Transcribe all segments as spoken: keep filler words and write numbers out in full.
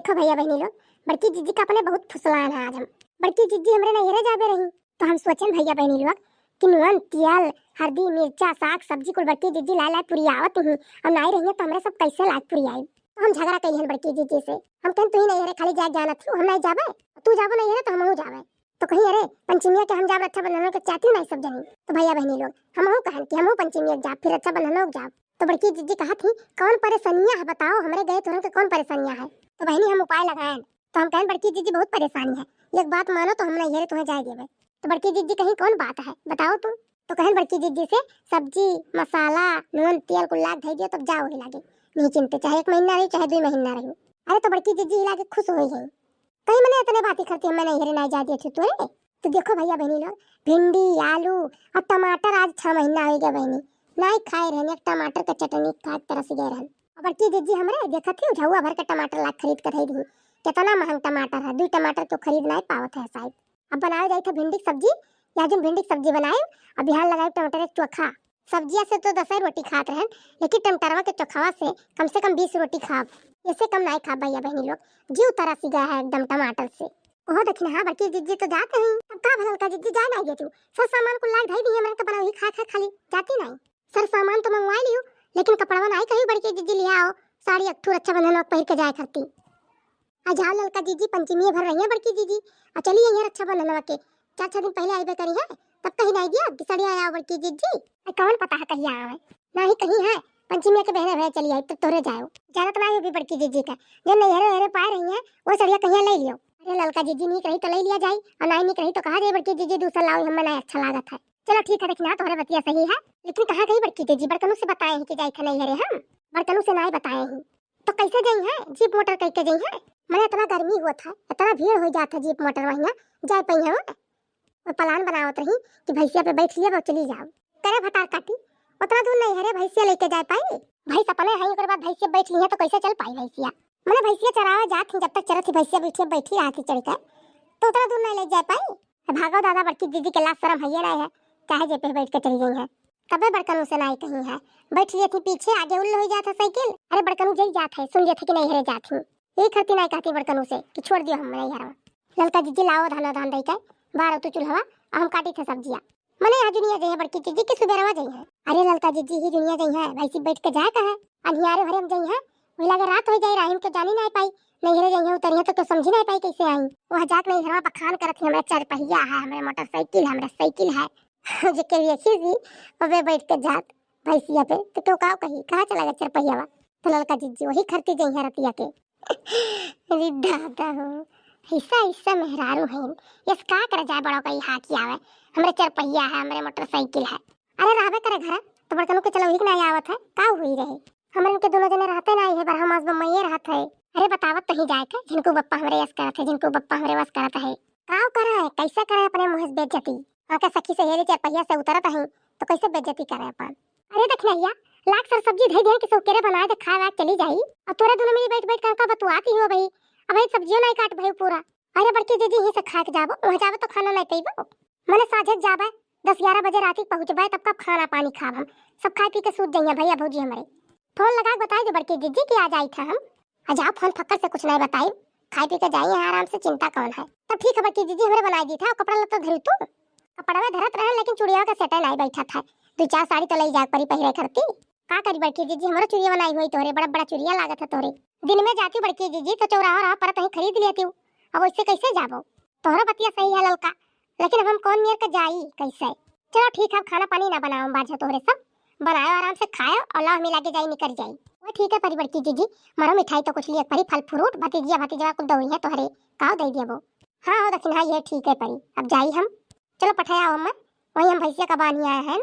देखो भइया बहिनी लोग, बड़की जिज्जी का अपने बहुत फुसलान है आज हम। बड़की जिज्जी हमरे नैहरे जाबे रही, तो हम सोचेन भइया बहिनी लोग कि नून, तेल, हरदी, मिर्चा, साग, सब्जी कुल बड़की जिज्जी लाए लाए पुरियावत ही, और नाई रहिए तो हमरे सब कैसे लाए पुरियाई। तो हम झगड़ा कइहन बड़की जिज्जी से, हम कहन तू ही नैहरे खाली जाए जानत हो, हम नाई जाबे, तू जाबो नैहरे तो हमहू जाबे। तो कहीं अरे पंचमिया के हम जाब रक्षाबंधन के चाहती नहीं सब जनी। तो भइया बहिनी लोग हमहू कहन कि हमहू पंचमिया के जाब, फिर रक्षाबंधन के जाब। तो बड़की जिज्जी कहत ही कौन परेशानियां है बताओ, हमरे गए तोहरन के कौन परेशानियां है। तो बहिनी हम उपाय लगाएन, तो हम कहन बड़की जिज्जी बहुत परेशानी है, एक बात मानो तो हम नैहरे तुम्हें जाए देबे। तो बड़की जिज्जी कहीं कौन बात है बताओ तू। तो कहन बड़की जिज्जी से सब्जी, मसाला, नून, तेल कुल लाग धई दियो, तब जाओ ही लागे, नहीं चिंते, चाहे एक महीना रही चाहे दो महीना रही। अरे तो बड़की जिज्जी ही लागे खुश हो गई, कहीं मने इतने बाती करती हम नैहरे नाई जाए देती तोरे। तो देखो भइया बहिनी लोग, भिंडी, आलू और टमाटर आज छह महीना हो गया बहिनी, नाई खाए रहन, एक टमाटर का चटनी खाए तरस गए रहन। और बड़की जिज्जी हमरे देखत ही झउआ भर के टमाटर ला खरीद के धई दी, कितना महंग टमाटर है, दो टमाटर तो खरीद नाई पावत है शायद। अब बनावे जाई था भिंडी की सब्जी, या जिन भिंडी की सब्जी बनाए, अब बिहान लगाए टमाटर एक चोखा। सब्जिया से तो दसै रोटी खात रहन, लेकिन टमाटरवा के चोखवा से कम से कम बीस रोटी खाब, इससे कम नाई खाब भइया बहिनी लोग। जीव तरस गया है एकदम टमाटर से। ओहो देखिन, हाँ बड़की जिज्जी तो जात ही, तब का भलल का जिज्जी जाए नाई देती, सब सामान कुल लाग धई दी, हमरे तो बनाओ ही खा खा खाली जाती नाई। सर सामान तो मंगवा लियो, लेकिन कपड़वा नाई कहीं बड़की जिज्जी लिया आओ, साड़ी एक ठो रक्षाबंधन वक्त पहिर के जाए करती। आ जाओ ललका जिज्जी, पंचमी भर रही है बड़की जिज्जी, आ चली यहाँ रक्षाबंधन के चार छह दिन पहले आइबे करी है, तब कहीं नाई दिया कि सड़िया आओ बड़की जिज्जी। अरे कौन पता है कहिया आवे, ना ही कहीं है पंचमी के बहने भैया चली आई तब तोरे जाओ। जानत ना भी बड़की जिज्जी का, जो नैहरे नैहरे पाए रही है वो सड़िया कहिया ले लियो। अरे ललका जिज्जी नीक रही तो ले लिया जाई, और नाई नीक रही तो कहा जाए बड़की जिज्जी दूसर लाओ, हमें नहीं अच्छा लागत है। चलो ठीक है, देखना तोहरे बतिया सही है, लेकिन कहाँ गई बड़की जिज्जी? बड़कनू से बताए ही कि जाई था नैहरे हम, बड़कनू से नाई बताए ही। तो कैसे जाई है? जीप मोटर कह के जाई है? मने इतना गर्मी हुआ था, इतना भीड़ हो जात है जीप मोटर वहिया, जाए पाई है वो? वो प्लान बनावत रही कि भैंसिया पे बैठ लिया और चली जाओ। करे भतार काटी, उतना दूर नैहरे भैंसिया लेके जाए पाई? भैंस अपने है, ओकर बाद भैंसिया बैठ ली है तो कैसे चल पाई भैंसिया? मने भैंसिया चरावे जात ही, जब तक चरत ही भैंसिया बैठी बैठी रहा थी चढ़ के, तो उतना दूर नहीं ले जाए पाई। तो भागो दादा, बड़की जिज्जी के लाज शरम है ये नहीं है, चाहे जे पे बैठ के चली गई है। तबे बड़कनू से नाई कही है, बैठ लिए थी पीछे, आगे उल्ल हो जात है साइकिल। अरे बड़कनू जई जात है, सुन लिए थे कि नैहरे जात ही, यही खरती नाई कहती बड़कनू से कि छोड़ दियो हम नैहरवा। ललका जिज्जी लाओ धान धान दई के, बारो तू चूल्हवा, आ हम काटी थे सब्जिया। मने आज जुनिया जई है बड़की जिज्जी की सुबेरवा जई है। अरे ललका जिज्जी ही जुनिया जई है, वैसी बैठ के जाए का है, अनियारे भरे हम जई है, वही लगे रात हो जाए, राहिम के जानी नाई पाई, नैहरे जई है उतरिया तो क्यों समझी नाई पाई कैसे आई। वह जात नैहरवा बखान करत ही, हमरे चार पहिया है, हमरे मोटरसाइकिल है, हमरे साइकिल है। जे के देखी जी, अबे बैठ के जात भैंसिया पे, तो क्यों काव कही, कहाँ चला गया चार पहियावा? तो ललका जिज्जी वही खरती जई है रतिया के। अरे दादा हो, ऐसा ऐसा मेहरारू है, यस का कर जाए बड़ो कही हाँ की आवे, हमरे चार पहिया है, हमरे मोटरसाइकिल है। अरे रहबे करे घर, तो बड़कनू के चलो ही ना आवत है, का हुई रहे? हमरे के दोनों जने रहते ना है, बरहा मास बम्मैये रहत है। अरे बतावत तो ही जाए के, झिनकू बप्पा हमरे यस करत है, झिनकू बप्पा हमरे वस करत है। काव करे है, कैसे करे अपने मुँह से बेइज्जती? आके सखी सहेली चार पहिया से उतरत है, तो कैसे बेइज्जती करे अपन? अरे दखिनैया, लाग सर सब्जी धई दे कि सौकेरे बनाए दे, खाए वाए चली जाई। और तोरे दोनों मिली बैठ बैठ के हमका बतुआती हो भाई, अब भाई सब्जियों नहीं काट भाई पूरा। अरे बड़की दीदी यहीं से खा के जाबो, वहाँ जाबो तो खाना नहीं पीबो। मने साझे जाबे, दस ग्यारह बजे राती पहुँचबे, तब कब खाना पानी खाब हम? सब खाए पी के सूत जाइए भैया भौजी हमरे। फोन लगा के बताई दे बड़की दीदी कि आ जाई था हम। आ जाओ फोन फक्कर से कुछ नहीं बताई, खाए पी के जाइए आराम से, चिंता कौन है। तब ठीक है बड़की दीदी, हमरे बनाई दी था, कपड़ा लत्ता धरी तू। कपड़ा में धरत रहे लेकिन चुड़िया का सेटे नहीं बैठा था, दो चार साड़ी तो ले जाए परी पहिरे करती। का करी बड़की जीजी, हमरो चुरिया बनाई हुई तोहरे, बड़ा बड़ा चुरिया लागत है तोहरे। दिन में जाती बड़की जीजी तो चौराहा रहा पर तहीं खरीद लेती हूँ, अब वैसे कैसे जाबो? तोहरो बतिया सही है ललका, लेकिन अब हम कौन मेर के जाई कैसे? चलो ठीक है, अब खाना पानी ना बनाओ बाझा तोहरे सब, बनाओ आराम से खाओ और लाओ हमें लागे जाई निकल जाई। वो ठीक है परी बड़की जीजी, मरो मिठाई तो कुछ लिए परी, फल फ्रूट भतीजिया भतीजवा कुल दौड़ी है तोहरे, काव दे दिया वो। हाँ हो दखिन, हाँ ये ठीक है परी, अब जाई हम। चलो पठाया हम, वहीं हम भैंसिया का बांधी आए हैं।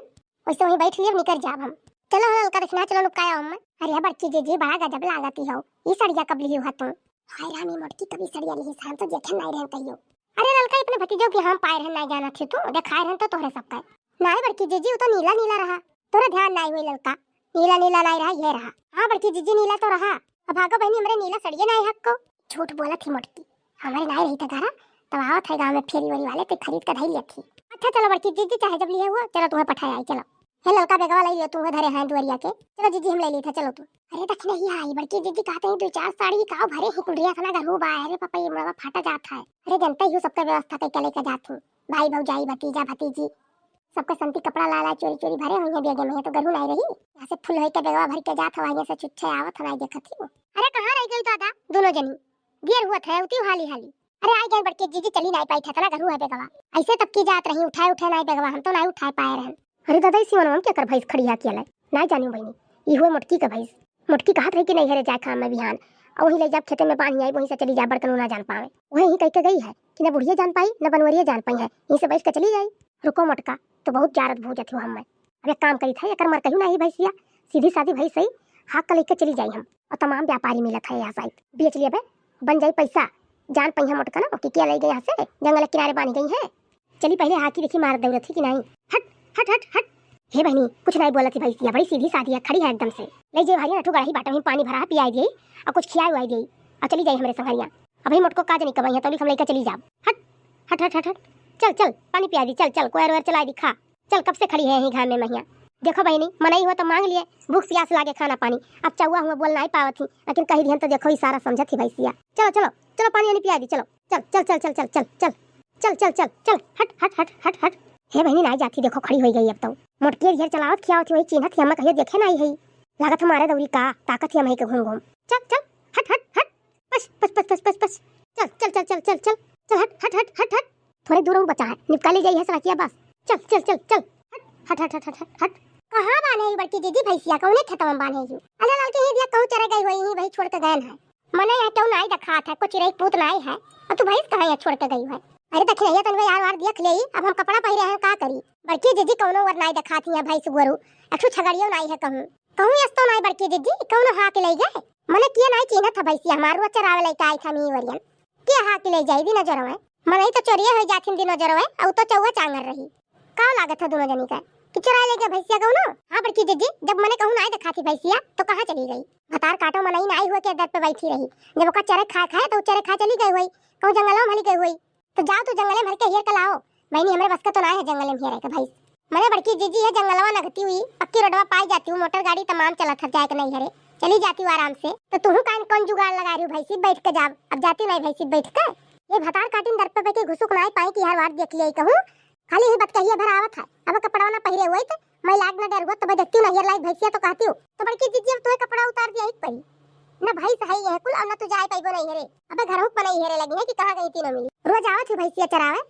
वैसे वहीं बैठ लियो, निकर जाब हम। चलो हो ललका दखिना, चलो नुकाया हम। अरे बड़की जीजी, बड़ा गजब लागती हो, ई सड़िया कब लिही हुआ तुम? हाय रानी मोटकी, कभी सड़िया लिही हम तो देखे नहीं रहन कहियो। अरे ललका, अपने भतीजों की हम पाए रहन नहीं जाना थी तू, देखाए रहन तो तोहरे सबका। नहीं बड़की जीजी, वो तो नीला नीला रहा, तोरा ध्यान नहीं हुई ललका, नीला नीला नहीं रहा, ये रहा। हाँ बड़की जीजी, नीला तो रहा। अब भागो बहनी, हमरे नीला सड़िया नहीं हक को। झूठ बोला थी मोटकी, हमारे नाई रही था घरा, तब आवत है गाँव में फेरी वेरी वाले, ते खरीद के धई लिया थी। अच्छा चलो बड़की जीजी, चाहे जब लिए हुआ, चलो तुम्हें पठाया आई, चलो। ए, ललका बेगवा लइ लियो तू, उहे धरे हैं दुआरिया के। चलो जीजी, हम लइ ली था, चलो तू। अरे दखिनहिया, ई बड़की जीजी कहत ही दुइ चार साड़ी काव भरे ही कुंडरिया तना गरू बा। अरे पापा, ई मुड़वा फाटा जात है। अरे जनता ही सबका व्यवस्था कइ के लेके जात ही, भाई भौजाई भतीजा भतीजी सबके संती कपड़ा ला ला चोरी चोरी भरे होइहैं बेगे में, तो गरू नाई रही। यहाँ से फुल होइके बेगवा भरिके जात हवा, यहाँ से छुच्छे आवत हवा, देखत ही। अरे कहाँ रहि गई दादा दुनो जनी? देर हुवत है, उती हाली हाली। अरे आइ गए बड़की जीजी, चली नाई पाई थे, तना गरू है बेगवा। ऐसे तब की जात रही, उठाए उठाए नाई बेगवा, हम तो नाई उठाए पाए रहन। अरे दादा, इसी मनवा में केकर भैंस खड़ी है अकेले? नाई जानियो बहिनी, ई हुए मोटकी का भैंस। मोटकी कहत रही कि नैहरे जाए खाम में बिहान, और वहीं ले जाब खेते में बांध आई, वहीं से चली जाब, बड़कनू ना जान पावे। वही ही कह के गई है कि ना बुढ़िया जान पाई, ना बनवरिया जान पाई है, यहीं से बैठ के चली जाई। रुको मोटका, तो बहुत जारत भूजत हो हम में। अब एक काम करी था, एकर मर कहीं ना ही भैंसिया, सीधी सादी भैंस सही, हाक के लेके चली जाई हम, और तमाम व्यापारी मिलत है यहाँ साइड, बेच लिया बे, बन जाई पैसा। जान पाई हम मोटका ना कि क्या ले गई यहाँ से, जंगल के किनारे बांध गई है। चली पहले हाकी देखी मार दौड़त ही कि नहीं। हट, हट, हट, हट। हे बहनी, कुछ नहीं बोलत ही भैंसिया, बड़ी सीधी सादी है, खड़ी है एकदम से। ले जे भारी ना ठो गड़ही बाटा में पानी भरा है, पियाई दिए और कुछ खियाई उआई दिए और चली जाई हमरे संघरिया। अभी मोटको का जनी कमाई है, तौली हम लेके चली जाब। हट, हट, हट, हट, हट। चल, चल, पानी पिया दी, चल, चल, कोयर वोयर चला दी, खा। चल, कब से खड़ी है यहीं घाम में महिया। देखो बहिनी, मनई हुआ तो मांग लिए, भूख प्यास लागे खाना पानी। अब चौवा हुआ बोल नाई पावत ही, लेकिन कही दिहन तो देखो इशारा समझत ही भैंसिया। चलो, चलो, चलो पानी वानी पिया दी, चलो। चल, चल, चल, चल, चल, चल, चल। चल, चल, चल, चल, हट, हट, हट, हट, हट। हे बहिनी, नाई जाती, देखो खड़ी होई गई अब तो। मोटकी ढेर चलावत खियावत ही, वही चिन्हत ही, हम कहियो देखे नाई है। लागत हमारे दौरी का, ताकत ही हम है के घूम घूम। चल, चल, हट, हट, हट। पस, पस, पस, पस, पस, पस। चल, चल, चल, चल, चल, चल। चल, हट, हट, हट, हट, हट। थोड़े दूर और बचा है, निपका ले जाई है सड़किया बस। चल, चल, चल, चल। हट, हट, हट, हट, हट, हट। कहाँ बान्हे ही बड़की जीजी भैंसिया, कौने खेतवा में बान्हे ही? अरे लाल के ही दिया कहूँ चरे गई होई ही, वही छोड़ के गए हैं। मने यहाँ क्यों नाई देखात है, कुछ रही पूत नाई है, और तू भैंस कहाँ यहाँ छोड़ के गई है? अरे दखिनहिया तनवे यार वार देख ले, अब हम कपड़ा पहिरे हैं, का करी? बड़की जीजी कौनो वर नाई देखात ही है, भैंस गोरू, एक ठो छगड़ियो नाई है कहूँ। कहूँ यस्तो नाई बड़की जीजी, कौनो हाक ले गए? मने किया नाई चिन्हत है भैंसिया, हमार रोज चरावे लेके आई था मी वरियन। के हाक ले जाई दी नजर में? मनई तो चोरिये हो जाथिन दी नजर में, और तो चौवा चांगर रही। का लागत है दोनों जनी का कि चुराए ले गए भैंसिया कौनो? हाँ बड़की जीजी, जब मने कहूँ नाई देखाती भैंसिया तो कहाँ चली गई? भतार काटो मनई नाई हुए के दर पे बैठी रही, जब ओका चरे खाए खाए तो चरे खाए चली गई हुई, कहूँ जंगलवा में भली गई हुई। तो जाओ तू जंगले में भर के हेर के लाओ। बहनी हमरे बस के तो नाई है जंगले में हेरे के भैंस। मने बड़की जीजी है जंगलवा नगती हुई, पक्की रोडवा पाई जाती हूँ, मोटर गाड़ी तमाम चलत है जाए के नहीं हरे, चली जाती हूँ आराम से। तो तुहू कान कौन जुगाड़ लगा रही हूँ भैंसी बैठ के जाब, अब जाती नहीं भैंसी बैठ के। ये भतार काटिन दर पे बैठे घुसुक नाई पाई कि हर वार देख लिया कहूँ, खाली ही बतकहिया भर आवत है। अब कपड़वा ना पहिरे हुई तो मैं लाग ना डर हुआ, तब देखती हूँ नहियर लायक भैंसिया तो कहती हूँ। तो बड़की जीजी अब तुम्हें कपड़ा उतार दिया ही पड़ी, ना भैंस है ये कुल और ना तू जाए पाइबो नहीं हरे। अबे घर हुक बनाई हेरे लगी है कि कहाँ गई तीनों मिली। रोज आवत ही भैंसिया चरावे,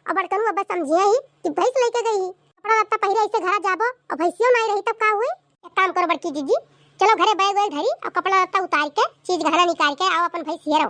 और बड़कनू अब समझिए ही कि भैंस लेके गई ही। कपड़ा लत्ता पहिरे ऐसे घरा जाबो और भैंसियो नहीं रही तब का हुई? एक काम करो बड़की जीजी, चलो घरे बैग वैग धरी और कपड़ा लत्ता उतार के चीज गहना निकाल के आओ अपन भैंस हेरो।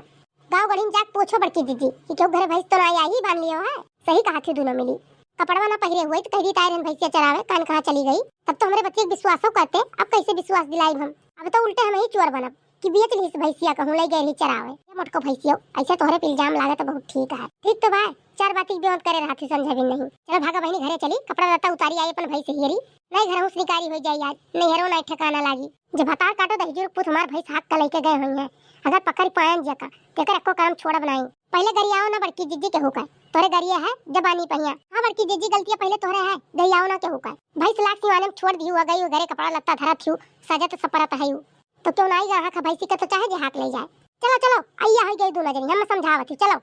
गाँव गढ़ी में जाके पूछो बड़की जीजी कि क्यों घरे भैंस तो ना आई ही बांध लियो है। सही कहा थी दोनों मिली। कपड़वा ना पहिरे हुए तो कह दी तायरन भैंसिया चरावे, कान कहाँ चली गई? तब तो हमरे बच्चे के विश्वासो करते, अब कैसे विश्वास दिलाई हम? अब तो उल्टे हम ही चोर बनब कि बेच ली भैंसिया कहूँ ले गए रही चरावे। ये मोटको भैंसियो, ऐसे तोहरे पे इल्जाम लागत बहुत ठीक है। ठीक तो बा, चार बाती बेवंत करे रहत ही समझे भी नहीं। चलो भागा बहनी घरे चली, कपड़ा लत्ता उतारी आई अपन भैंस हेरी। नहीं घर हुस निकारी हो जाई आज, नैहरो नहीं ठिकाना लागी। जब भतार काटो दही जुर्ग पूत हमार भैंस हाक के लेके गए हुई है, अगर पकड़ पायन जका, तेकर एको काम छोड़ब नहीं। पहले गरियाओ ना बड़की जीजी के हुका, तोरे गरिया है जबानी पहिया। हाँ बड़की जीजी गलतिया पहले तोहरे है, गरियाओ ना के हुका। भैंस लाख सिवाने में छोड़ दियो, गई घरे कपड़ा लत्ता धरत हियो, सजत सपरत है यू। तो क्यों नाई गाहक है भैंसी के तो चाहे जे हाक ले जाए। चलो चलो, अइया हो गई दोनों जनी, हम समझावत ही, चलो।